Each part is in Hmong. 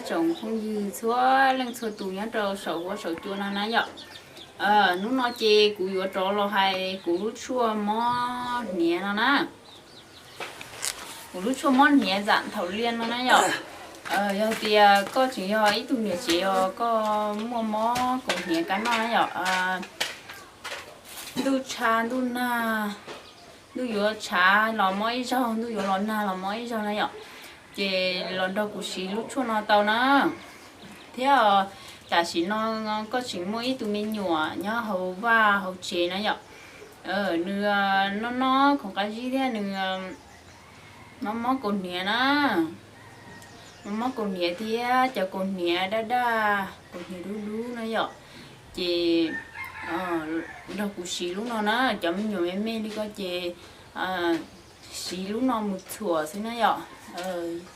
Tsoom phooj ywg txhua leej txhua tus nyob rau saum huab saum cua no na yom. Hnub no ces kuv yuav rov los hais kuv lub tshuaj mob hniav no na. Kuv lub tshuaj mob hniav zam thaum liaj no na yom. Yog tias koj tseem yog ib tug niam tsev os, koj muaj mob kaus hniav kab noj na yom, ntuj tshav ntuj nag, ntuj yuav tshav los mob ib zaug, ntuj yuav los nag los mob ib zaug na yom, ces los nrog kuv siv lub tshuaj no tau na. Thiab tam sim no koj tseem muaj ib tug me nyuam nyob hauv vaj hauv tsev na yom, nws noj noj khoom qab zib thiab nws mob mob kaus hniav na, mob mob kaus hniav thiab cov kaus hniav daj daj, kaus hniav dub dub na yom, ces nrog kuv siv lub no na. Cov me nyuam me me li ko ces siv lub no mus txhuam xwb na yom.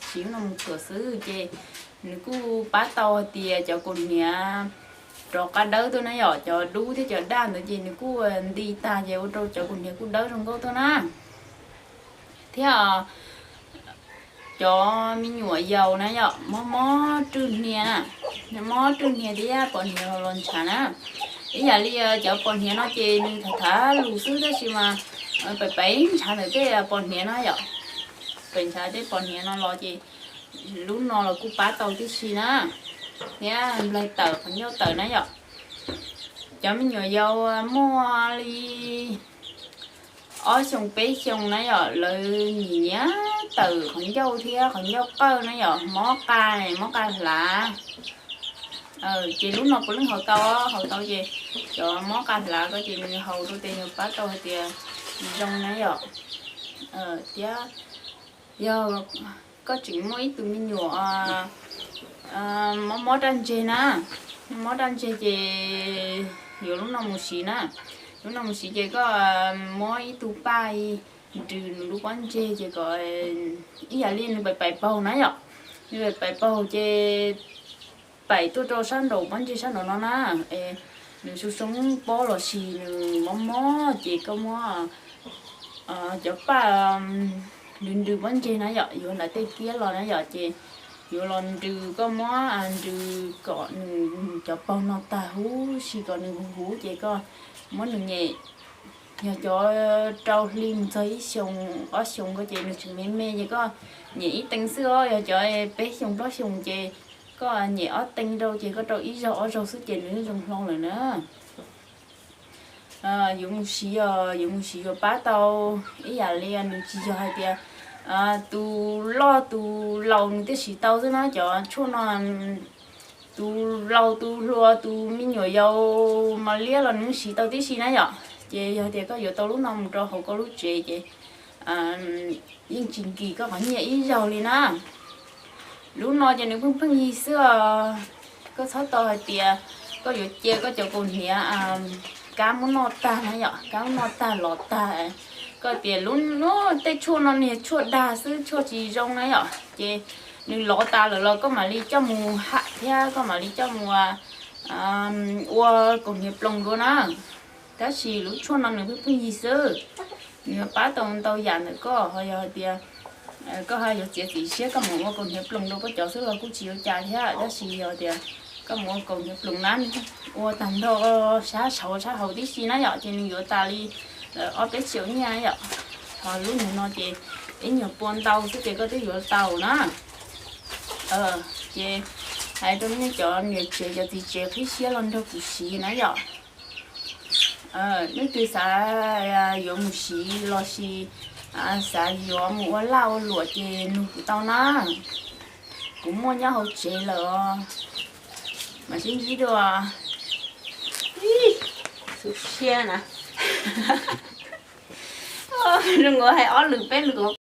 Siv lub no mus txhuam xwb ces nws kuj pab tau hais tias cov kaus hniav rov qab dawb tuaj na yom. Cov dub thiab cov daj ntawd ces nws kuj nti tag ces ua rau cov kaus hniav kuj dawb zoo nkauj tuaj na. Thiab cov me nyuam yaus na yom, mob mob rwj hniav na, mob rwj hniav thiab pos hniav los ntshav na. Ib yam li cov pos hniav no ces nws thav thav lus xwb tab sis mas pem pem ntshav ntawm tej pos hniav no yom. Pem ntshav tej pos hniav no los ces lub no los kuj pab tau tib si na. Thiab nplaig tawm qhov ncauj tawm na yom. Cov me nyuam yaus muaj li ob xyoos peb xyoos na yom, lawv nyiam nyiam tawm qhov ncauj thiab qhov ncauj qawj na yom, mob qa, mob qa hlav. Ces lub no puav leej haus tau, haus tau ces cov mob qa hlav ko ces nws haus rau ces nws pab tau hais tias zoo na yom. Thiab yog koj tseem muaj ib tug me nyuam mob mob raj ntseg na, mob raj ntseg ces yuav lub no mus siv na. Lub no mus siv ces koj muab ib tug paj nrws nws lub pob ntseg ces kom ib yam li nws pais pais paug na yom, nws pais pais paug ces pais tuaj rau sab nraum pob ntseg sab nraum no na, nws soo soo pob los sis nws mob mob ces koj muab cov paj nrws nrws pob ntseg na yom, yuav nram tej kiab los na yom, ces yuav los nrws, koj muab nrws kom nws cov paug no tag huv si kom nws huv huv ces koj muab nws nyem. Yog cov rau hli mus txog ib xyoos ob xyoos ko ces nws tseem me me ces koj nyem ib teev xwb os, yog cov peb xyoos plaub xyoos ces koj nyem ob teev rau ces koj rau ib zaug ob zaug xwb ces nws zoo hlo lawm na. Yuav mus siv os, yuav mus siv yuav pab tau, ib yam li nws tsis yog hais tias tus loj tus laus nws thiaj siv tau xwb na, cov tshuaj no tus laus tus hluas tus me nyuam yaus mos liab los nws siv tau tib si na yom. Ces yog tias koj yuav tau lub no mus rau hauv koj lub tsev ces yeej tsis nkim koj qhov nyiaj ib zaug li na. Lub no ces nws pheej pheej yig xwb os. Koj txhob tau hais tias koj yuav cia koj cov kaus hniav kab muab noj tag na yom, kab muab noj tag los tag, koj tias lub, tej tshuaj no niag tshuaj dag xwb, tshuaj tsis zoo na yom, ces nws lov tas lawm los koj mam li coj mus ham thiab koj mam li coj mus ua kaus hniav ploos dua na. Tab sis lub tshuaj no nws pheej pheej yig xwb, nws yuav pab tau ntau yam ntawm koj. Ho yog hais tias koj ho yuav txiav txim siab koj mus ua kaus hniav ploos rau koj cov xwb los kuj tsis ua cas thiab, tab sis yog tias koj mus ua kaus hniav ploos na, ua tag nrho sab saud sab hauv tib si na yom, ces nws yuav tas li ob peb triệu nyiaj yom. Ho lub nws no ces ib nyuag pua ntau xwb ces koj twb yuav tau na. Ces hais rau nej cov niam tsev cov txiv tsev qhib siab los nrog kuv siv na yom. Leej twg xav yuav mus siv los sis xav yuav mus ua laj ua luam ces nug kuv tau na. Kuv muaj nyob hauv tsev lawm os. Mam sib ntsib dua. Xu siab na. Zoo nkaus hais ob lwm peb lwm.